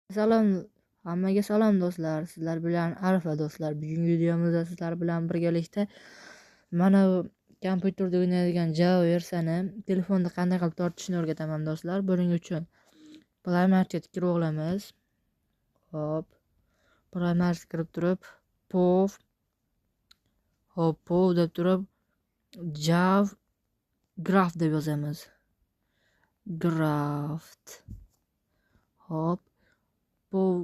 Salom, hammaga salom do'stlar. Sizlar bilan Alfa do'stlar. Bugungi videomizda sizlar bilan birgalikda mana bu kompyuterda o'ynaydigan Java versiyani telefonda qanday qilib tortishni o'rgataman do'stlar. Buning uchun Play Market kirib olamiz. Hop. Play Market kirib turib, POV, hop, POV deb turib Java Graph deb yozamiz. Graft. Hop. POV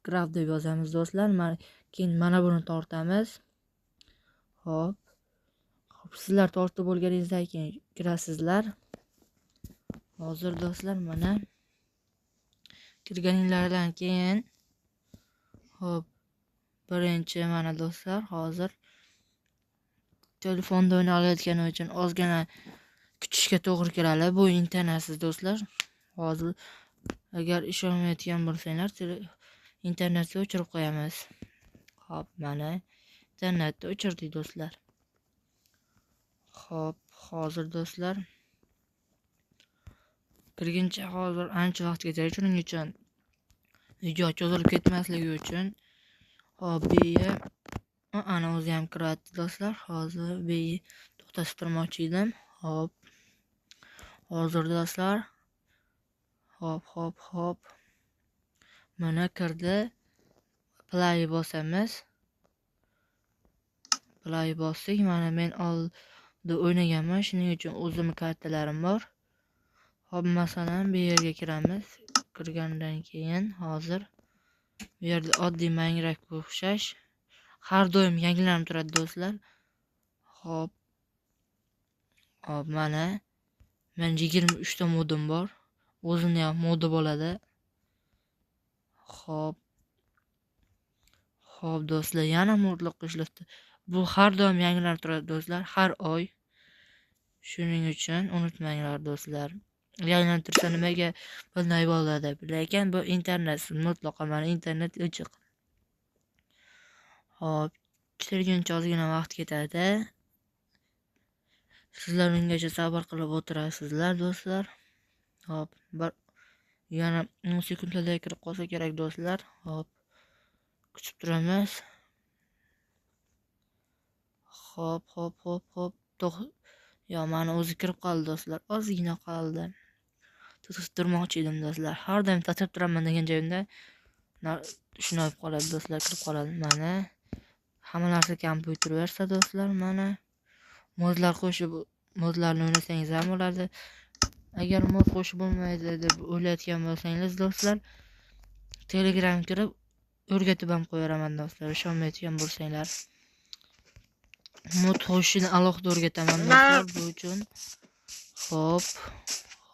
Graph deb yozamiz do'stlar. Keyin mana buni tortamiz. Hop. Hop, sizlar tortib bo'lganingizdan keyin kirasizlar. Hozir do'stlar mana kirganinglardan keyin hop, birinchi mana do'stlar hozir telefonda o'ynalayotgani uchun ozgina kutishga to'g'ri keladi. Bu internetsiz do'stlar. Hozir agar ishonmayotgan bo'lsanglar, internetni o'chirib qo'yamiz. Hop, mana internetni o'chirdik do'stlar. Hop, hozir do'stlar kirguncha hozir ancha vaqt ketadi, shuning uchun video cho'zilib ketmasligi uchun hop, bu ana o'zi ham kiryapti do'stlar. Hozir bu to'xtatib turmoqchi edim. Hop. Hozir do'stlar. Hop, hop, hop. Mana kirdi. Play bosamiz. Play bosdik. Mana men oldin o'ynaganman, shuning uchun o'zimning kartalarim bor. Hop, masalan, bu yerga kiramiz. Kirgandan keyin hozir bu yerda oddiy Minecraftga o'xshash har doim yangilanib turadi do'stlar. Hop. Hop, mana men 23 ta modim bor. O'zini ham modi bo'ladi. Hop. Hop do'stlar, yana modlar qo'shilibdi. Bu har doim yangilanib turadi do'stlar, har oy. Shuning uchun unutmanglar do'stlar. Yangilanib tursa nimaga bunday bo'ladi? Lekin bu internet mutlaqo, mana internet o'chiq. Hop, kirguncha ozgina vaqt ketadi. Sizlar ungacha sabr qilib o'tirasizlar do'stlar. Hop, bir yana 10 sekundlarda kirib qolsa kerak do'stlar. Hop, kutib turamiz. Hop, hop, hop, hop. Yo, mana o'zi kirib qoldi do'stlar. Ozgina qoldi. To'xtatib turmoqchi edim do'stlar. Har doim to'xtatib turaman degan joyimda shuni olib qoladi do'stlar, kirib qoladi. Mana hamma narsa kompyuter versiya do'stlar, mana modlar qo'shib modlarni o'ynasangiz ham bo'ladi. Agar mod qo'shib bo'lmaydi deb o'ylayotgan bo'lsangiz do'stlar, Telegram kirib o'rgatib ham qo'yaraman do'stlar, ishonmayotgan bo'lsanglar. Mod qo'shishni alohida o'rgataman do'stlar bu uchun. Hop,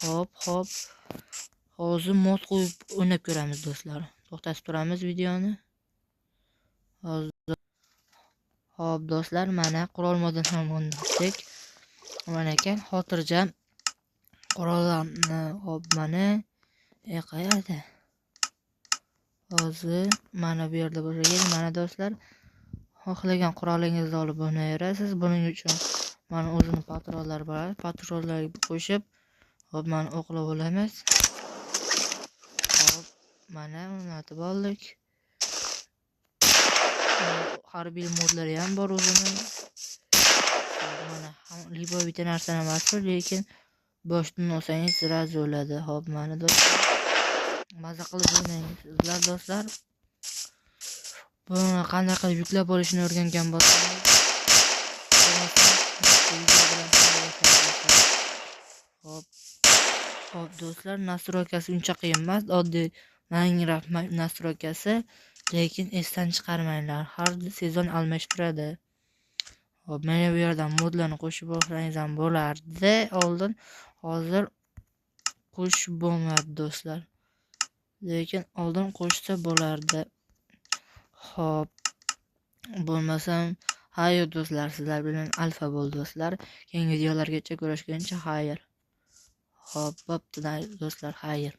hop, hop. Hozir mod qo'yib o'ynab ko'ramiz do'stlar. To'xtatib turamiz videoni. Hozir. Hop do'stlar, mana qurol modini ham o'ynatdik. Mana ekan xotirjam qurollarni hop mana qayerda? Hozir mana bu yerda bo'lsa, mana do'stlar, xohlagan qurolingizni olib o'ynayverasiz. Buning uchun mana o'zini patronlar bor. Patronlarga qo'shib, hop, mana o'qlab olamiz. Hop, mana o'ynatib oldik. Harbiy modlari ham bor o'zini. Mana libo bitta narsani emas, lekin boshdan olsangiz sразу o'ladi. Hop, mana do'stlar. Maza qilib o'ynaysizlar do'stlar. Buni qanday qilib yuklab olishni o'rgangan bo'lsangiz, hop, hop do'stlar, nastroykasi uncha qiyin emas, oddiy Minecraft nastroykasi, lekin esdan chiqarmanglar, har sezon almashtiradi. Hop, mana bu yerdan modlarni qo'shib olsangiz ham bo'lardi oldin, hozir qo'shib bo'lmadi do'stlar. Lekin oldin qo'shsa bo'lardi. Hop, bo'lmasam xayr do'stlar, sizlar bilan Alfa bo'ldi do'stlar. Keyingi videolargacha ko'rishguncha xayr. Hop, bo'pti do'stlar, xayr.